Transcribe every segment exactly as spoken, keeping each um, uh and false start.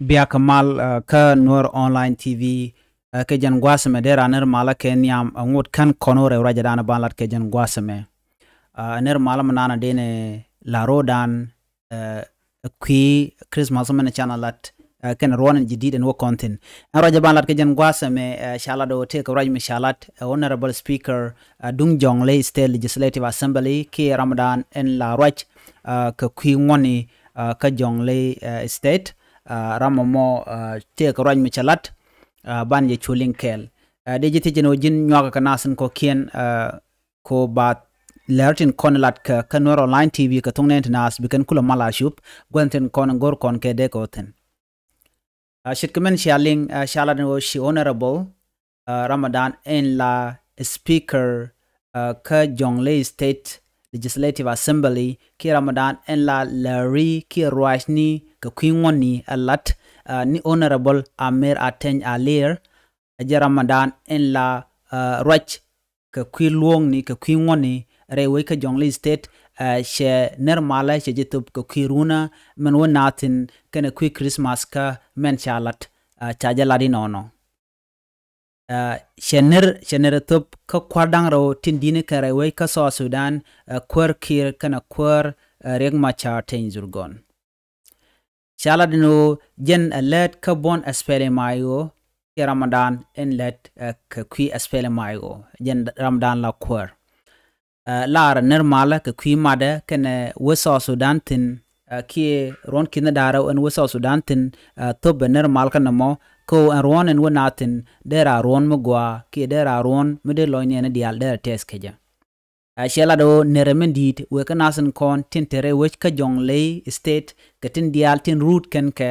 Bia kɛ mal kä Nuer Online T V. Kɛ jɛn gua̱a̱th ɛmɛ dee ran nɛr malä kɛ nhiam ɛ ŋot kän kɔn wä rɛw ruacɛ dan ban lat kɛ jɛn gua̱a̱th ɛmɛ. Nɛr malä mi nanɛ dee nɛ la ro̱o̱dan kui̱ Christmas mɛn canɛ lat kɛn ruɔ̱n in jidit ɛn wä kɔn thi̱n. Ɛn ruacɛ ban lat kɛ jɛn gua̱a̱th ɛmɛ ca lat ɔ tëëkɛ ruac mi ca lat Honorable Speaker duŋ Jonglei State Legislative Assembly kiɛ ramdan ɛn la ruac kɛ kui̱ ŋuɔ̱ni kä Jonglei State. Ram mɔ tëëkɛ ruac mi ca lat ban jɛ cu liŋ kɛɛl. Dee ji̱ thiec ɛn ɣöö ji̱n nyuakä kɛ nath in kɔ̱kiɛn ko ba lɛr tin kɔn lat kɛ kä Nuer Online T V kɛ thoŋ nɛn ti naath bi kɛn kulɛ mal a cup gua̱n tin kɔn go̱r kɔn kɛ dee kɛ wä thi̱n. Ce̱tkɛ mɛn cia liŋ ca lat in ɣöö ci Honorable Ramadan in la Speaker kä Jonglei State Legislative Assembly kiɛ Ramadan in la lɛri kiɛ ruacni kɛ kui̱ ŋuɔ̱ni ɛ lat ni Honorable Amer Ateny Alier. Ɛ jɛ Ramadan in la ruac kɛ kui̱ luɔ̱ŋni kɛ kui̱ ŋuɔ̱ni rɛy wec kä Jonglei State. Cɛ nɛr malä cɛ jɛ thop kɛ kui̱ runä mɛn wä nath thi̱n kɛnɛ kui̱ Christmas kä mɛn ca lat ca jɛ lat inɔnɔ. Cɛ nɛr cɛ nɛr thop kä kua̱r da̱ŋ rɛw tin di̱ni kɛ rɛy wec kä South Sudan, Kuäär Kiir kɛnɛ Kuäär Riek Machar Teny Dhurgon. Ca lat in ɣöö jɛn ɛ lät kä buɔ̱n SPLM-IO kiɛ Ramadan in lät kɛ kui̱ SPLM-IO, jɛn Ramadan la Kuäär. Lar nɛr malä kɛ kui̱ matdɛ kɛnɛ wec South Sudan thi̱n kiɛ ruɔ̱n ki̱n da̱rä ɛn wec South Sudan thi̱n. Thop ɛ nɛr mal kä nɛmɔ kä ɣöö ɛn ruɔ̱n ɛn wä nath thi̱n dee ra ruɔ̱n mi gɔaa kiɛ dee ra ruɔ̱n mi dee lɔcni ɛn diaal dee ra tɛth kecä. Ciɛ lat ɣöö nɛrɛ min di̱i̱t wëë kä nath in kɔn tin te rɛy wec kä Jonglei State kɛ tin diaal tin ruut kɛn kɛ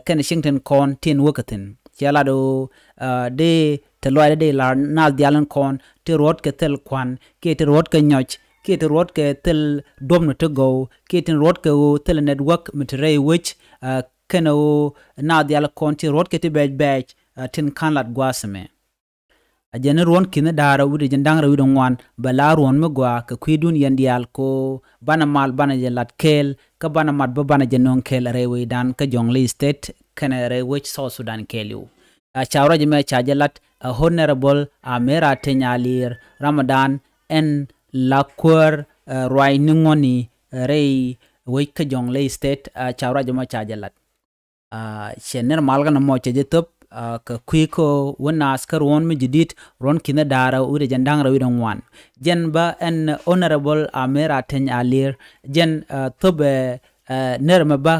kɛn cieŋ tin kɔn tin wäkä thi̱n. Ciɛ lat ɣöö dee te lɔaacdä dee la̱r nath diaal in kɔn ti ruɔ̱t kɛ thil kua̱n kiɛ ti ruɔ̱t kɛ nyɔc kiɛ ti ruɔ̱t kɛ thil duɔ̱pni ti gɔw kiɛ tin ruɔ̱t kɛ ɣöö thil network mi te rɛy wec. Kɛnɛ ɣöö nath diaal in kɔn ti ruɔ̱t kɛ ti bɛ̈c bɛ̈c tin ka̱n lat gua̱a̱th ɛmɛ. A jɛn ni ruɔ̱n ki̱n da̱rä wi̱cdɛ jɛn da̱ŋ rɛw wi̱cdɛ ŋuan bɛ la ruɔ̱n mi gɔaa kɛ kui̱dun yɛn diaal ko banɛ mal banɛ jɛ lat kɛɛl kä banɛ mat bä banɛ jɛ nöŋ kɛɛl rɛy wecdan kä Jonglei State kɛnɛ rɛy wec South Sudan kɛɛliw. A ca ruac mɛ ca jɛ lat ɛ Honorable Amer Ateny Alier Ramadan ɛn la Kuäär ruac ni ŋuɔ̱ni rɛy wec kä Jonglei State. A ca ruac mɛ ca jɛ lat. Cɛ nɛr mal kä nɔmɔ cɛ jɛ thop kɛ kui̱ kä wä naath kä ruɔ̱n mi ji̱ di̱t ruɔ̱n ki̱n da̱rä wi̱cdɛ jɛn da̱ŋ rɛw wi̱cdɛ ŋuan. Jɛn bä ɛn Honorable Amer Ateny Alier jɛn thop ɛ nɛr mɛ bä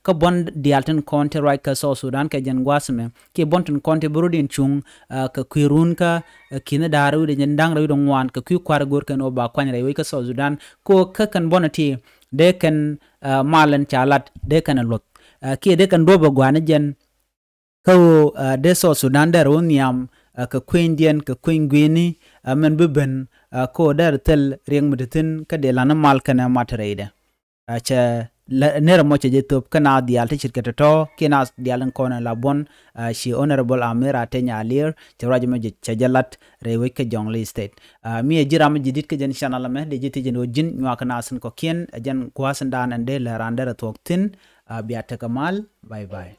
kä buɔ̱n diaal tin kɔn ti ruac kä South Sudan kɛ jɛn gua̱a̱th mɛ kiɛ buɔ̱n tin kɔn ti bi rut in cuŋ kɛ kui̱ ruun kä ki̱n da̱rä wi̱cdɛ jɛn da̱ŋ rɛw wi̱cdɛ ŋuan kɛ kui̱ kua̱r go̱r kɛn ɣöö ba kuany rɛy wec kä South Sudan. Ko kä kɛn buɔ̱n ti dee kɛn mal ɛn ca lat dee kɛn ɛ luɔth kiɛ dee kɛn duɔ̱p ɛ gua̱a̱ni jɛn. Kä ɣöö dee South Sudan dee rɛ wä nhiam kɛ kuenydiɛn kɛ kueny gui̱ni mɛn bi ben kä ɣöö dee rɛ thil riɛk mi te thi̱n kä dee la̱t ni mal kɛnɛ mat rɛydɛ. Cɛ nɛr ɛmɔ cɛ jɛ thop kä naath diaal ti ce̱tkɛ tɔ̱tɔ̱ kiɛ naath diaal in kɔn in la buɔ̱n. Ci Honorable Amer Ateny Alier cɛ ruac ɛmɔ cɛ jɛ lat rɛy wec kä Jonglei State. Mi ɛ ji̱ ram mi ji̱ di̱t kä jɛn channel ɛmɛ dee ji̱ thiec ɛn ɣöö ji̱n nyuak kɛ naath in kɔ̱kiɛn ɛ jɛn gua̱a̱th in daan ɛn dee lɛ raan derɛ thuɔ̱k thi̱n. Bia tekɛ mal. Bye bye.